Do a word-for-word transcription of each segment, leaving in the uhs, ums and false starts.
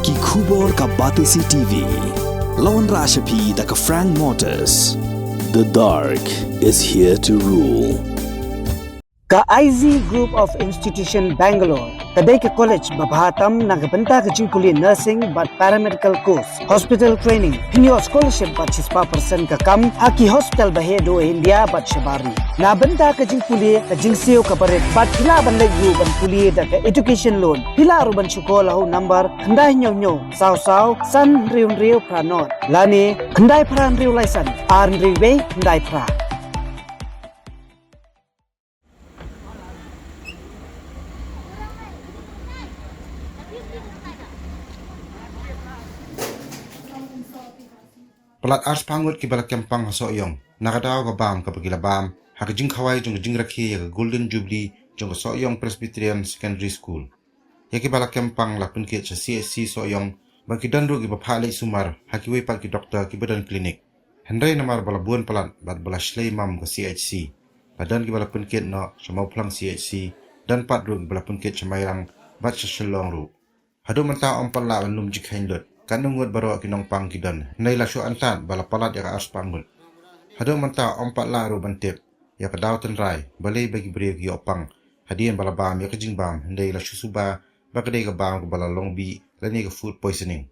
Ki khubor ka Batesi T V. La wanrah sha phi da ka Frank Motors. The dark is here to rule. Ka I Z Group of Institution Bangalore ka dei ka college ba bha tam na ka bynta ka jingpule nursing bad paramedical course, hospital training, pynïoh scholarship bad shispah percent ka kam ha ki hospital ba heh duh India bad shabar ri. Na bynta ka jingpule ka jingsiew kaba rit bad phi lah ban leit ruh ban pule da ka education loan. Phi lah ruh ban shu call ha u number khyndai hynñiew hynñiew saw saw san hynriew hynriew phra nod lane khyndai phra hynriew lai san ar hynriew wei khyndai phra. Palat arspah ngut kiba la kem pang ha Sohiong na ka daw ka bam kaba ki la bam ha ka jingkhawai jong ka jingrakhe ïa ka Golden Jubilee jong ka Sohiong Presbyterian Secondary School. Ïa kiba la kem pang la pynkit sha C H C Sohiong bad ki don ruh kiba phah leit sumar ha kiwei pat ki doktor kiba don klinik. Hynrei namar ba la bun palat bad ba la shlei mam ka C H C, la don kiba la pynkit noh sha Mawphlang C H C, don pat ruh kiba la pynkit sha Mairang bad sha Shillong ruh. Haduh mynta ym pat lah ban lum jingkheiñ lut katno ngut baroh ki nongpang ki don, hynrei la shu antad ba la palat ïa ka arspah ngut. Haduh mynta ym pat lah ruh ban tip ïa ka daw tynrai balei ba ki briew ki ïoh pang hadien ba la bam ïa ka jingbam, hynrei la shu suba ba ka dei ka bam kaba la long bih lane ka food poisoning.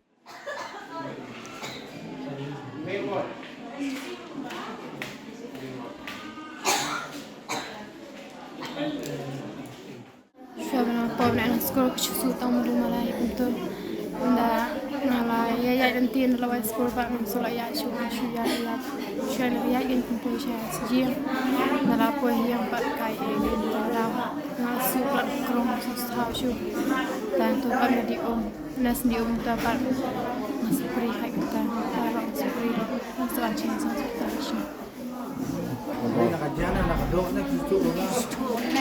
Shuwa ba nga poi na skul ka shu shu tang madu malai kumto. Nda nga la ïa ïa dan tin la wai skul ba ngam shu la ïa shu shu ïa ïa shu ïa ïa gin kumto sha sijing. Nda la poi hiang pat kai e gin kumto la nga shu la krong shu sa shu. Dan tu pat nga di um. Nas di um ta pat. Nas pri hai kumta. Ta la nas pri. Nas an ching sa sa ta shi.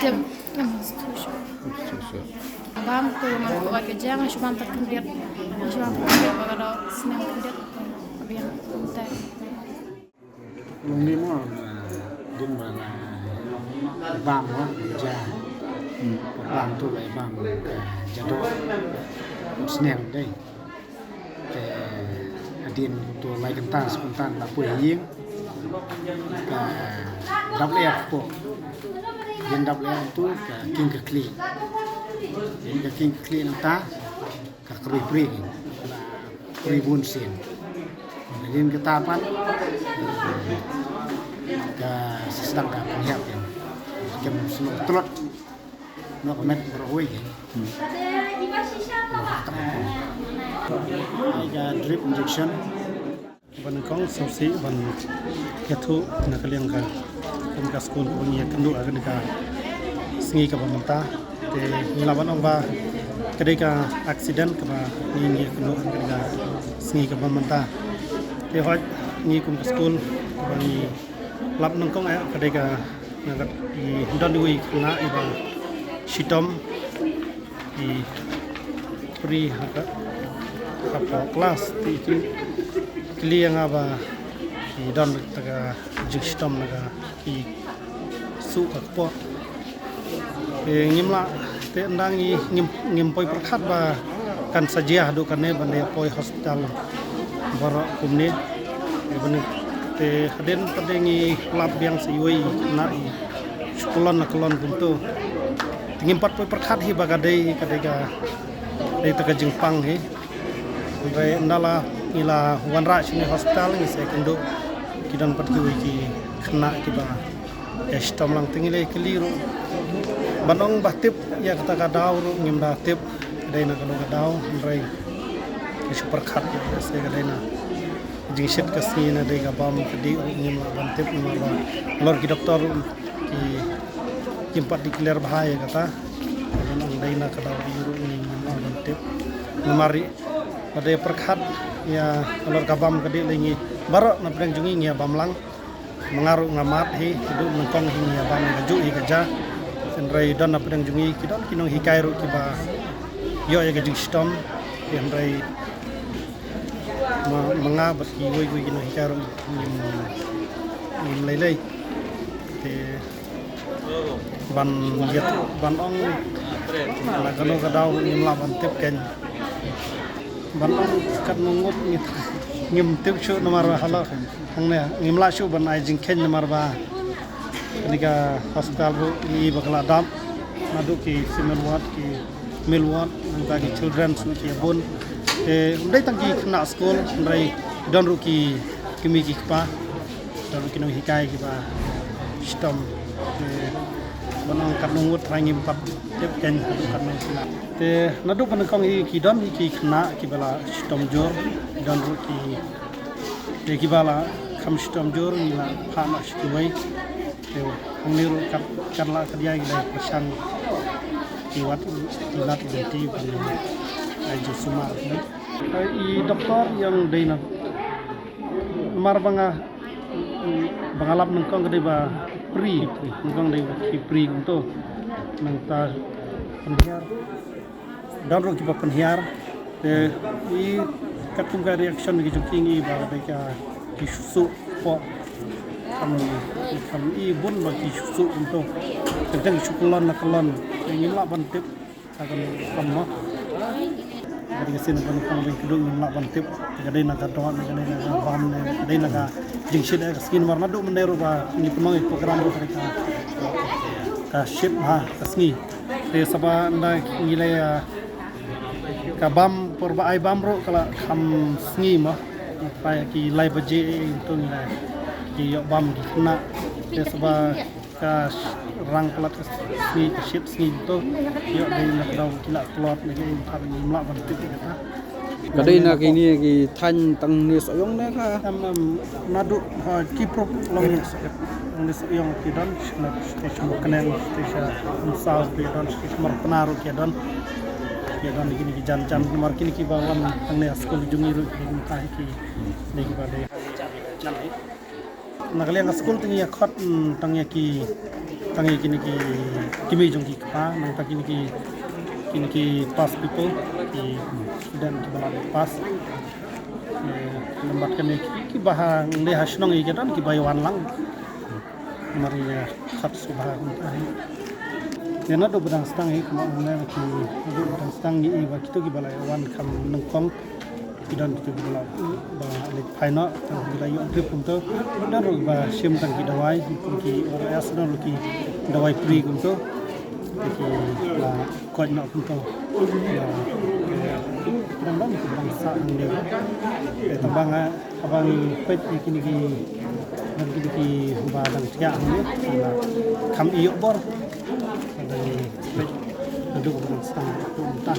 Jam, jam, setuju. Bam tu, man ko ka jang, shu bam tak kendit. Shu bam tak kendit, ba ka dok senang kendit. Biang, entai. Nung ni mo, ding ba la bam wa, ja. Bam tu la bam ka jadok. Senang dei. Te hadien to lai kynta sa kynta la poi ha ïing. Ka dap leh po. Hadien dap leh tu ka king ka kli. Hadien ka king ka kli nangta ka kri pri. Kri bun sien. Hadien kata pat ka sdang ka pynhiap. Kem sno tlot. Nok met baroh wei. Hmm. Ai ka drip injection. Ban kong sawsi ban ïathuh na ka liang ka, kum ka skul kaba ngi ïakynduh ha kane ka sngi kaba mynta. Te ngi lah ban ong ba ka dei ka accident kaba ngi ïakynduh ha kane ka sngi kaba mynta. Te hooid ngi kum ka skul kaba ngi lap nyngkong eh ka dei ka Nga kat i don iwei i khynnah iba shitom i pri ha ka, ha ka klas, te i kylli ïa nga ba i don ta ka jingshitom na ka, i suh ka kpoh. Te ngim lah, te ynda ngi ngim, ngim poi pyrkhat ba kan sa jia haduh kane ban da poi hospital baroh kumne. Te ban, te hadien pat de ngi lap biang sa iwei i khynnah i shu kyllon na kyllon kumto. Te ngim pat poi pyrkhat hi ba ka dei, ka dei ka, dei ta ka jingpang hi. Hynrei ynda la ngi la wanrah shane hospital ngi sa ïakynduh ki don pat kiwei ki khynnah kiba ïashitom lang, te ngi la kylli ruh. Ban ong ba tip ïa kata ka daw ruh ngim da tip ka dei na kano ka daw, hynrei ngi shu pyrkhat ïa ka, sa ka dei na jingshit ka sngi, na dei ka bam ka dih ruh ngim lah ban tip, namar ba halor ki doktor ruh ki, kim pat declare bha ïa kata. Ban ong dei na ka daw dih ruh ngim lah ban tip. Namar ba dei pyrkhat ïa halor ka bam ka dih lei ngi baroh na pdeng jong ngi ngi ïa bam lang. Ma nga ruh nga mad hi, haduh nyngkong hi ngi ïa bam ïa kajuh hi ka ja. Hynrei don na pdeng jong ngi ki don ki nonghikai ruh kiba ïoh ïa ka jingshitom. Hynrei ma, ma nga bad kiwei kiwei ki nonghikai ruh ngim, ngim lei lei. Te ban ïa, ban ong na kano ka daw ngim lah ban tip kein. Ban ong katno ngut ngi, ngim tip shuh namar ba halor hangne ngim lah shuh ban ai jingkheiñ namar ba kane ka hospital ruh ngi ba ka la dap, naduh ki female ward, ki male ward, nangta ki children ruh ki bun. Te ym dei tang ki khynnah skul, hynrei don ruh ki kmie ki kpa, don ruh ki nonghikai kiba shitom. Te ban ong katno ngut, hynrei ngim pat tip kein haduh katno khynnah. Te naduh ba nyngkong hi ki don hi ki khynnah kiba la shitom jur, don ruh ki, te kiba la kham shitom jur ngi la phah noh sha kiwei. Te hangne ruh kat, kat la kat ïa ngi la pyrshang ki wat, ki lad lynti ban ai jingsumar. I doktor ïa nga dei na, namar ba nga, ba nga lap nyngkong ka dei ba pre, nyngkong dei ba ki pre kumto. Nangta pynhiar, don ruh kiba pynhiar. Te i katkum ka reaction ki jong ki ngi ba dei ka ki shu suk pok. Kham, kham i bun ba ki shu suk kumto. Teng teng shu kyllon la kyllon. Te ngim lah ban tip. Ka kan kham mo. Ka dei ka sien ban kham, ban kduh ngim lah ban tip. Ka dei na ka doh ne, ka dei na ka bam ne, ka dei na ka jingshit eh ka sngi, namar naduh mynne ruh ba ngi pynlong ïa ka program ruh ka dei ka, ka shit bha ka sngi. Te saba ynda ngi leh, ah, ka bam, por ba ai bam ruh ka la kham sngi mo. Ba ki lai baje eh, to ngi la ki ïoh bam ki khynnah. Te saba ka sh-, rang palat ka sngi, ka shit sngi to. Ïoh dei na ka daw ki la tlot ne, ka im pat ngim lah ban tip ïa kata. Ka dei na kine ki thaiñ tang ne Sohiong ne ka? Em, em, naduh, ha, ki prop long ne Sohiong ki don, na sha Mawkneng, sha Umsaw ki don, sha Marpna ruh ki don. Ki don kine ki jan jan, namar kine kiba wan hangne ha skul jong ngi ruh ki don, ta hi kine kiba dei. Na ka liang ka skul te ngi ïa khot, mm, tang ïa ki, tang ïa kine ki kmie jong ki kpa, nangta kine ki, kine ki pass people, ki student kiba la pass. Eh, namar kane ki, kiba ha, ngi ha shnong ïa ki don kiba ïa wan lang. Namar ngi ïa khot sngewbha kumta hi. Ïa naduh ba dang sdang hi, kumba ong lei ki, naduh ba dang sdang ngi ïa ba kito kiba la ïa wan kham nyngkong. Ki don kito kiba la, ba leit phai noh, tang ki la ïoh drip kumto. Don ruh ba shim tang ki dawai, kum ki O R S, don ruh ki dawai free kumto. Ki la koit noh kumto. Ki dang don ki dang sah hangne. Te tang ba nga, haba ngi peit ïa kine ki, don kine kiba dang thiah hangne, ki la kham ïoh bor. Haba ngi peit, naduh ba dang sdang kumta.